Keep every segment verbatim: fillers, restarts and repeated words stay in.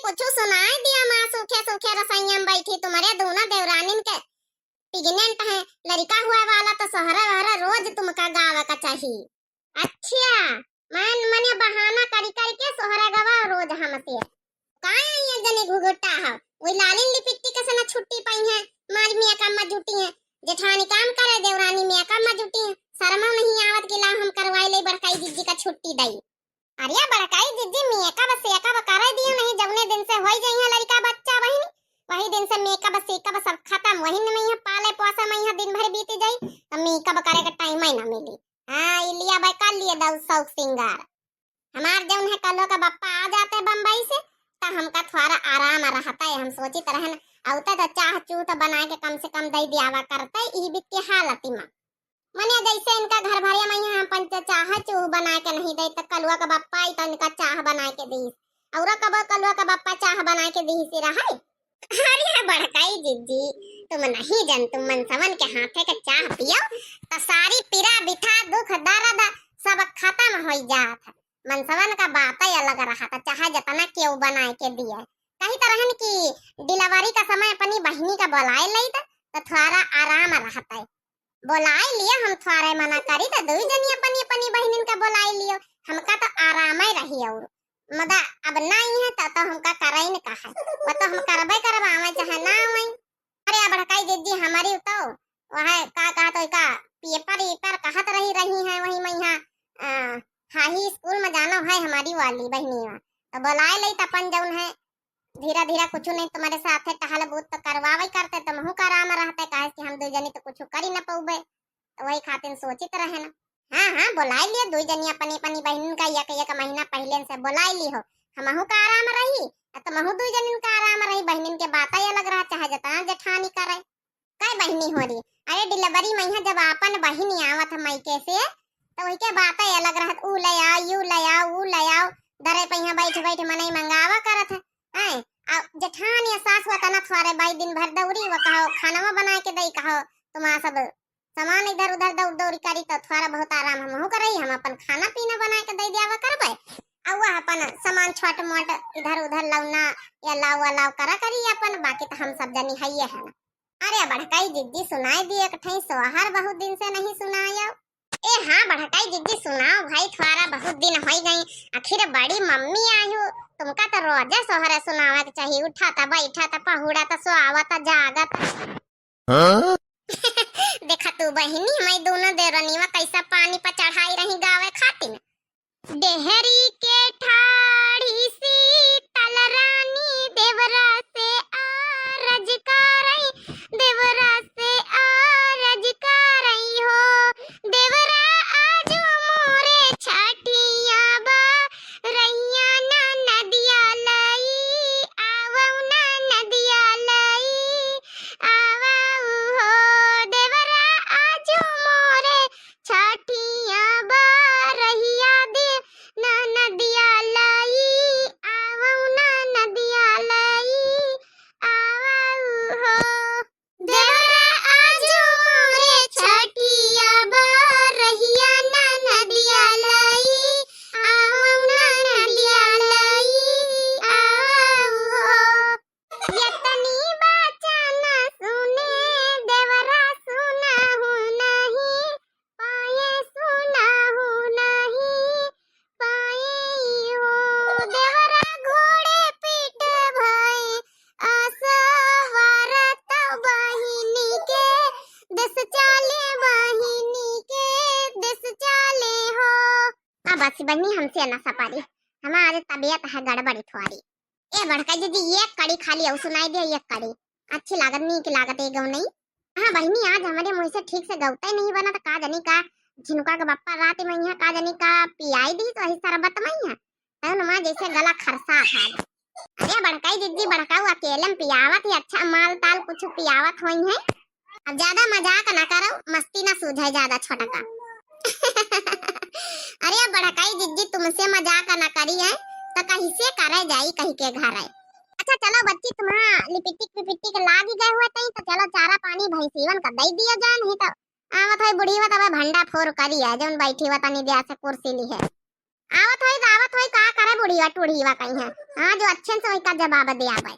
कुछ सुनाई दिया माँ, सूखे सूखे रसोइया में बैठी, तुम्हरे दूनो देवरानिन के pregnant है, लड़िका हुआ वाला, तो सोहरा वोहरा रोज तुमका गावे का चाही। अच्छा, मन मने बहाना करी करी के सोहरा गवा रोज हमसे। काहे ये जने घुघुटा हो, वही लालिन लिपिट्टी के सना छुट्टी पाई है, मार मियाँ का अम्मा जुटी है, जेठानी काम करे, देवरानी मियाँ का अम्मा जुटी है, शर्मो नहीं आवत कि लाओ हम करवाई ले बड़काई जिज्जी का छुट्टी दई। अरे बड़काई जिज्जी, मेकअप सेकअप करे दियो नहीं, जौने दिन से होई जइहे लड़िका बच्चा बहिनी, वही दिन से मेकअप सेकअप सब खतम। वही में यहाँ पाले पोसे में यहाँ दिन भर बीत जाई, तो मेकअप करे के टाइम ही ना मिली। हाँ, ई लिया भाई, कर लिए दऊ शौक सिंगार। हमार जौन है कल्हो का बप्पा आ जाते बम्बई से, तो हमका थोड़ा आराम रहता है। हम सोचित रहन, औते तो चाह चूह तो बनाए के कम से कम दे दियावा करते, ई बीत के हालत में। मने जैसे इनका घर भरिया में यहाँ अपन च-, चाह चूह बनाए के नहीं दे, तो कलुआ का बप्पा आई तो इनका चाह बनाए के दीस, और कबो कलुआ का बप्पा चाह बनाए के दीस रहे। अरे बड़काई जिज्जी, तुम नहीं जन, तुम मनसवन के हाथे के चाह पियो, तो सारी पीरा बिथा दुख दर्द सब खतम हो जात है। मनसवन का बात ही अलग रहा था, चाहे जितना केहू बनाए के दिए। कही तो रहन कि delivery का समय अपनी बहिनी का बुलाए लई त, तो थोड़ा आराम रहता है। बोलाई लियो, हम थोड़े मना करी तो दुई जनी अपनी अपनी बहिनिन का बोलाई लियो, हमका तो आराम ही रही। और मदा अब नहीं है तो, तो हमका करे न कहा, वो तो हम करबे करब, आवे चाहे ना आवे। अरे बड़काई जिज्जी हमारी तो वह का कहा तो का पेपर ईपर कहत रही रही है, वही में यहाँ हाई स्कूल में जाना है हमारी वाली बहनिया, तो बोलाए लई त अपन जौन है धीरे धीरे कुछ नहीं तुम्हारे साथ है टहल बूत तो करवावे करते, तुमहू का आराम रहते, काहे कि हम दुई जनी तो कुछ करी न पौबे, तो वही खातिर सोचित रहे ना। हाँ हाँ, बोलाई लियो दुई जनी अपनी अपनी बहनिन का, एक एक महीना पहले से बोलाई ली हो, हमहू का आराम रही, आ तुमहू दुई जनिन का आराम रही। बहनिन के बात ही अलग रहा, चाहे जितना जेठानी करे। काय बहनी हो रही, अरे delivery में यहाँ जब आपन बहनी आवत है मायके से, तो वही के बात ही अलग रहत, ऊ ले आओ, यू ले आओ, ऊ ले आओ, दरे पे यहाँ बैठ बैठ मनई मंगावा करत है। हैं? आ जेठान या सास हुआ तना थोड़े बाई दिन भर दौड़ी, वो कहो खाना बनाए के दई, कहो तुम आ सब सामान इधर उधर दौड़ दौड़ी करी, तो थोड़ा बहुत आराम हमहू करई, हम अपन खाना पीना बनाए के दे दियावा करबे, आ वह अपन सामान छोट मोट इधर उधर लौना या लाव अलाव करा करी अपन, बाकी तो हम सब जनी हइये है ना। अरे बड़काई जिज्जी सुनाई दी एक ठई सोहर, बहुत दिन से नहीं सुनायो। ए हाँ बड़काई जिज्जी सुनाओ भाई, थोड़ा बहुत दिन होई गई, आखिर बड़ी मम्मी आई हो, तुमका तो रोजे सोहरे सुनावे के चाहिए, उठा त बैठा त पहुड़ा त सोआवा त जागा त। हाँ? देखा तू बहिनी, मैं दोनों देवरनिया कैसा पानी पर चढ़ाई रही गावे खातिर। डेहरी के ठाड़ी शीतल रानी देवरा से आरज करई, देवरा से आरज करई हो, देवरा आजो मोरे छठिया बा, रहिया ना नदिया लई, आवऊ ना नदिया लई, आवऊ हो, देवरा आजो मोरे छठिया बा, रहिया दे ना नदिया लई, आवऊ ना नदिया लई, आवऊ हो। देवरा आजो मोरे छठिया बा, रहिया ना नदिया लई, आवऊ ना नदिया लई, आवऊ हो। यतनी बाचा ना सुने, देवरा सुनहु नहीं पाए, सुनहु नहीं पाए हो। देवरा घोड़े पीठ भई, असवार त बहिनी के देश चाले, बहिनी के देश चाले हो। अब बस बहिनी, हमसे ना सपारी, हमारे तबीयत है गड़बड़ी थोड़ी। ए बड़का दीदी, एक कड़ी खाली अउ सुनाई दे, एक कड़ी। अच्छी लागत, नीक लागत, ए गौ नहीं। हाँ बहिनी, आज हमरे मुँह से ठीक से गौते नहीं बना, तो का जानी का झिनुका के बप्पा रात में यहाँ का जानी का पियाई दी, तो वही शरबत में यहाँ तब नमा जैसे गला खरसा था। अरे बड़काई दीदी, बड़काऊ अकेले में पियावत ही, अच्छा माल ताल कुछ पियावत होई है। अब ज्यादा मजाक ना करो, मस्ती ना सूझे ज्यादा छोटका। अरे बड़काई जिज्जी, तुमसे मजाक ना करी है, तो कहीं से करे जाई कहीं के घर है। अच्छा चलो बच्ची, तुम्हारा लिपिटिक पिपिटिक लाग ही गए हुए तई, तो चलो चारा पानी भैंसीवन का दे दियो जान, ही तो आवत है बुढ़ी, तबे भंडा फोर करी है, जौन बैठी हुआ तनी दिया से कुर्सी ली है। आवत होई तो आवत होई, का करे बुढ़िया टुढ़िया कहीं है। हाँ, जो अच्छे से वही का जवाब दे आवे।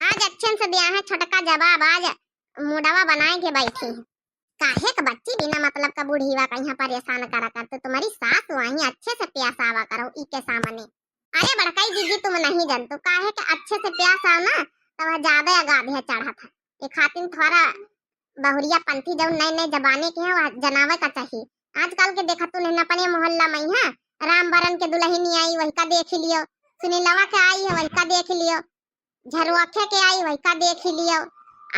आज अच्छे से दिया है छोटका जवाब, आज मुडवा बनाए के बैठी है। काहे के बच्ची बिना मतलब का बुढ़िया कहीं परेशान करा करते, तुम्हारी सास वहीं अच्छे से प्यास आवा करो ई के सामने। अरे बड़काई जीजी, तुम नहीं जानते, काहे के अच्छे से प्यास आओ ना, तो वह ज्यादा अगाधे चढ़त है। ये खातिर थोड़ा बहुरिया पंथी जौन नए नए जमाने के हैं, वह जनावे का चाहिए। आजकल के देखा तू नहीं अपने मोहल्ला में है, राम बरन के दुल्हनी आई, वही का देख लियो, सुनीलवा के आई है, वही का देख लियो, झरवाखे के आई, वही का देख लियो,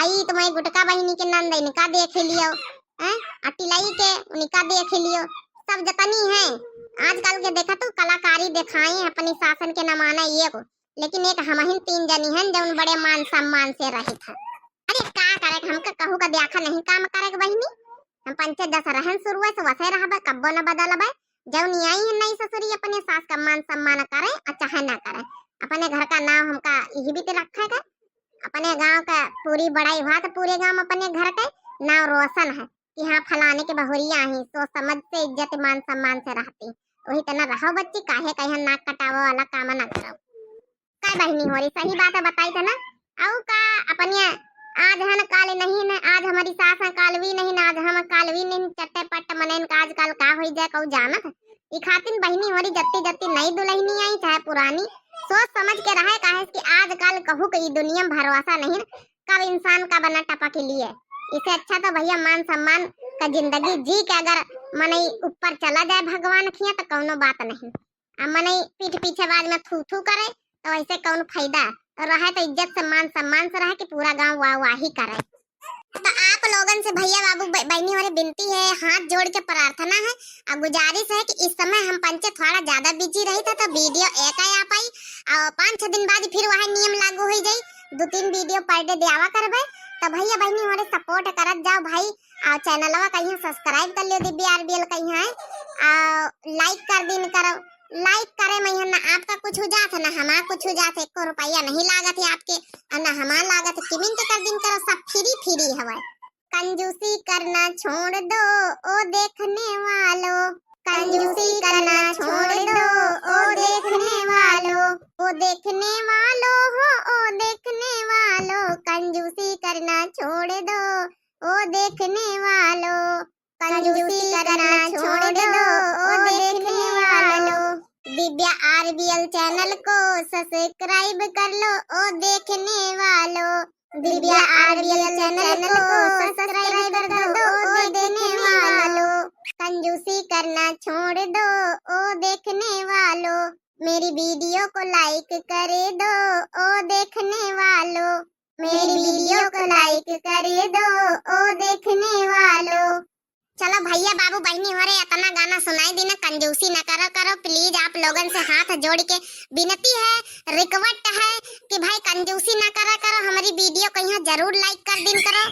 आई तुम्हारी गुटका बहिनी के नंद, इनका देख लियो, हैं, आ टिलई के उनका देख लियो, सब जतनी है। आजकल के देखा तू कलाकारी दिखाए अपनी सासन के न माने ये को, लेकिन एक हमहिन तीन जनी हन जौन बड़े मान सम्मान से रहित है। अरे का करे, हमका कहू का ब्याखा नहीं काम करे के बहिनी, हम पंचे दस रहन शुरुए से वसे रहबे, कब्बो न बदलबे। जौन आई है नई ससुरी अपने सास का मान सम्मान करे और चाहे ना करे, अपने घर का नाम हमका यही भी तो रखे के, अपने गांव का पूरी बड़ाई हुआ तो पूरे गांव में अपने घर के नाम रोशन है कि हाँ फलाने के बहुरिया आई, सोच समझ से इज्जत मान सम्मान से रहती। वही तना रहो बच्ची, काहे कहीं नाक कटावे वाला काम ना करो। का बहिनी हो रही, सही बात है बताई थे ना। अउ का अपनिया आज हन काल नहीं न, आज हमारी सास है काल भी नहीं न, आज हम काल भी नहीं, चट्टे पट्ट मनैन का आजकल का होई जाए कहू जानत। ई खातिन बहिनी हो रही जत्ती जत्ती नई दुल्हनी आई चाहे पुरानी, सोच समझ के रहे, काहे कि आजकल कहू के ई दुनिया में भरोसा नहीं, कब इंसान का बना टपक लिए। इसे अच्छा तो भैया मान सम्मान का जिंदगी जी के अगर मनई ऊपर चला जाए भगवान खिया तो कौनो बात नहीं। आ मनई पीठ पीछे बाद में थू थू करे, तो ऐसे कौन फायदा? तो रहे तो इज्जत से, मान सम्मान से रहे कि पूरा गांव वाह वाही करे। तो आप लोगन से भैया बाबू ब-, बहनी वाले विनती है, हाथ जोड़ के प्रार्थना है और गुजारिश है कि इस समय हम पंचे थोड़ा ज्यादा बिजी रही था, तो वीडियो एक आ पाई और पाँच छह दिन बाद फिर वह नियम लागू हो जाई, दो तीन वीडियो पर डे देवा करबे। तो भैया बहनी हमारे सपोर्ट करत जाओ भाई, और चैनलवा कहीं सब्सक्राइब कर लियो दिव्या आरबीएल कहीं है, और लाइक कर दिन करो। लाइक करे में ना आपका कुछ हो जात है, ना हमारा कुछ हो जात है, एको रुपया नहीं लागत है आपके और ना हमारा लागत है, कमेंट कर दिन करो, सब फ्री फ्री हवे। कंजूसी करना छोड़ दो ओ देखने वालों, कंजूसी करना छोड़ दो ओ देखने वालों, ओ देखने वालों हो ओ देखने वालों, कंजूसी करना छोड़ दो ओ देखने वालों, कंजूसी करना छोड़ दो ओ देखने वालों। दिव्या आरबीएल चैनल को सब्सक्राइब कर लो ओ देखने वालों, दिव्या आरबीएल चैनल को सब्सक्राइब कर दो ओ देखने वालों। कंजूसी करना छोड़ दो ओ देखने वालों, मेरी वीडियो को लाइक कर दो ओ देखने वालों, मेरी वीडियो को लाइक कर दो ओ देखने वालों। चलो भैया बाबू बहनी हो रहे, इतना गाना सुनाई दी ना, कंजूसी ना करो करो प्लीज। आप लोगन से हाथ जोड़ के विनती है, रिक्वेस्ट है कि भाई कंजूसी ना करा करो, हमारी वीडियो को यहाँ जरूर लाइक कर दिन करो।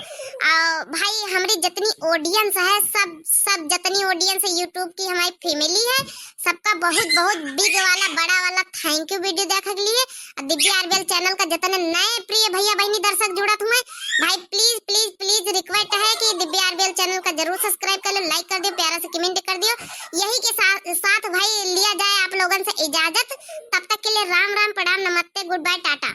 और भाई हमारी जितनी ऑडियंस है, सब सब जितनी ऑडियंस है यूट्यूब की, हमारी फैमिली है, सबका बहुत बहुत बिग वाला बड़ा वाला थैंक यू वीडियो देखे के लिए। और दिव्या आरबीएल चैनल का जितने नए प्रिय भैया बहनी दर्शक जुड़त हुए, भाई प्लीज प्लीज प्लीज रिक्वेस्ट है कि दिव्या आरबीएल चैनल का जरूर सब्सक्राइब कर लो, लाइक कर दियो, प्यारा से कमेंट कर दियो। यही के साथ साथ भाई लिया जाए आप लोगन से इजाजत, तब तक के लिए राम राम, प्रणाम, नमस्ते, गुड बाय, टाटा।